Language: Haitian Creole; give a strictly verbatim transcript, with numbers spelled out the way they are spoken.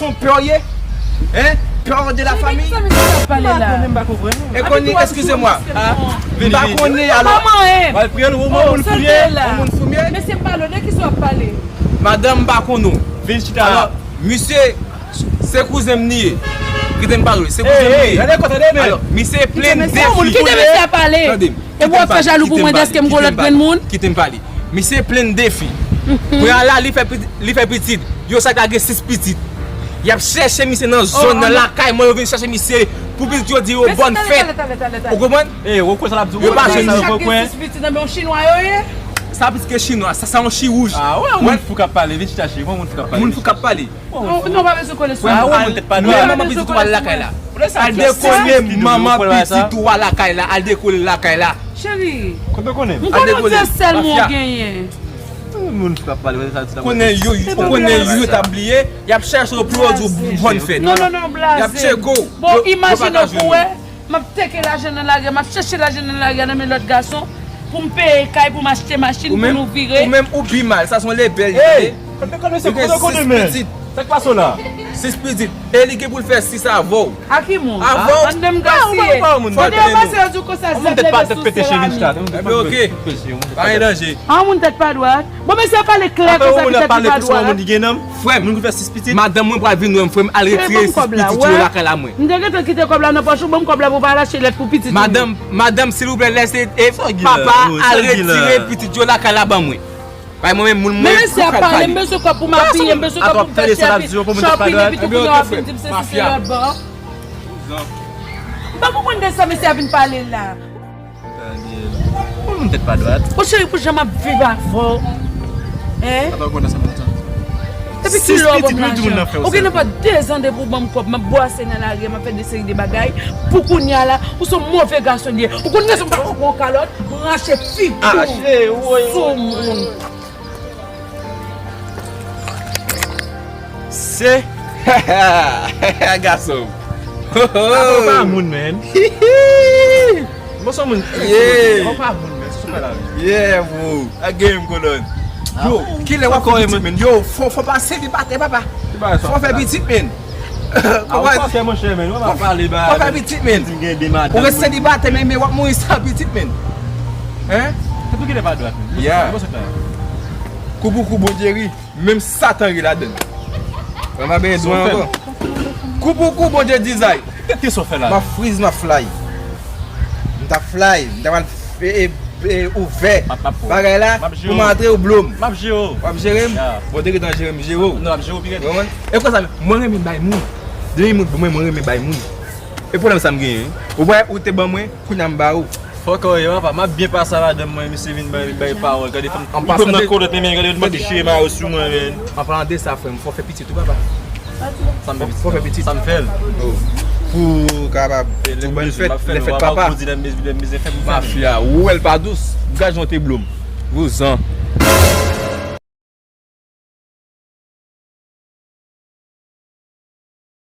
son pè w ye? Hein? Pè de la famille? Sa misye ap pale la? M pa konnen, m pa konprann. E konnen, excusez-moi. M pa konnen, alò. Kòman e? Pral priye l, ou moun fou ye? Ou moun fou ye? Mesye, m pale, de kisa w ap pale? Madanm, m pa konnen w. Vin chita. Alò, misye, se kouzen m li ye. Kite m pale w, se kouzen m li ye. Alò, misye plen de fi. Kite mesye a pale. Tande m. E w ap fè jalou pou mwen dèske m gwo lòt grenn moun? Kite m pale. Misye plen de fi. Kounye a la, li fè pitit, li fè pitit. Yo chak la gen sis pitit. Y ap chèche misye nan zòn nan, lakay mwen, yo vin chèche misye pou pitit yo di yo bòn fèt. Ou konprann? Yo pa jwenn li. Chak gen sis pitit nan men yon chinwa yo ye. Sa plis ke chinwa, sa, sa yon chi wouj. Ah, wè, yon moun fou k ap pale, vin chita cheri, yon moun fou k ap pale. Moun fou k ap pale. Non, non, pa bezwen kole sou mwen. Manman pitit ou al lakay la. Al dekole manman pitit ou al lakay la. Al dekole lakay la. Cheri, m konnen w se sèl mwen w genyen. Moun fou k ap pale, wè sa, sa. Konnen yo, konnen yo t ap bliye, y ap chèche yo pou yo di w bòn fèt. Non, non, non, blaze. Y ap tcheke w. Bon, imajine w pou wè. M ap teke lajan nan lari a, m ap chèche lajan nan lari a nan men lòt gason pou m peye kay, pou m achte machin, pou nou vire. Ou menm, ou pi mal, sa se yon lebèl li ye. Ou gen sis pitit. Sa k pase w la? Sis pitit. E li gen pou l fè sis avè w. A ki moun? Avè w. An menm gaspiye. Fò de yo pase yo di w konsa, zèb leve sou seramik. Ebyen, oke. Pa gen danje. An moun tèt pa dwat. Bon, mesye, pale klè konsa, pitit li pa dwat. Frè m, madanm mwen pral vin wè m, frè m, al retire sis pitit yo lakay la mwen. M te gentan kite kòb la nan pòch ou, ban m kòb la pou w pa al achte lèt pou pitit ou. Madanm, madanm, silvouplè, lèse, e, papa, al retire pitit yo lakay la ban mwen. Bay mwen menm moun mwen. Men mesye a pale, m bezwen kòb pou m abiye, m bezwen kòb pou m fè chèpi, shopping, epi tou kounye a w ap vin di m sesi se lòt bò. M pa konprann de sa mesye a vin pale la. Ou moun tèt pa dwat. O cheri, pou jan m ap viv avè w. Hein? Depi kilè w ap ban m lajan? Ou gen nan pa dezan depi w ban m kòb, m ap bwase nan lari a, m ap fè de seri de bagay. Pou kounye a la, ou se yon move gason li ye. Ou konn rezon m pa pran yon kalòt, m rache figi w. Soumoun. Se gason. Apa w pa moun, man. Ou se yon moun. Yeah. Ou pa moun, men, se sa w fè la. Yeah, bro. A game, kolòn. Yo, kilè w ap fè pitit, men? Yo, fò, fò pa selibatè, papa. Fò fè pitit, men. Kòman? Fò fè pitit, men. Ou rete selibatè, men, men w ap mouri san pitit, men. Hein? Se pou kilè pa dwat, men. Yeah. Kou pou kou, Bondye ri. Menm Satan ri ladann. Mwen pa benyen dwen ankò. Kou pou kou, Bondye dizay. Tèt ki sa w fè la? M ap friz, m ap fly. M t ap fly. M t ap al, e, e, e, ouvè bagay la pou m antre ou blom. M ap jere w. W ap jere m? Bon, te gentan jere m, jere w. Non, m ap jere w pi rèd. Ou konprann? E konsa, mwen renmen bay moun. Depi moun pou mwen, mwen renmen bay moun. E pwoblèm sa m genyen, wi. Ou wè, ou te ban mwen, kounye a m ba ou. Fòk ou ye, papa. M ap byen pase avè madanm mwen, misye vin bay, bay pawòl. Gade fanm. Ou pran nan kolòt, men gade, mwen te chire mayo sou mwen, men. An palan de sa, frè m, fò fè pitit tou, papa. Sa m fè pitit. Fò fè pitit. Sa m fè l. Oh. Pou kapab tou bòn fèt, lè fèt papa. Ou di lè m bezwen, lè m bezwen fè pou fè. Mafya, ou wè l pa dous. Gad jan w te blom. Vouzan.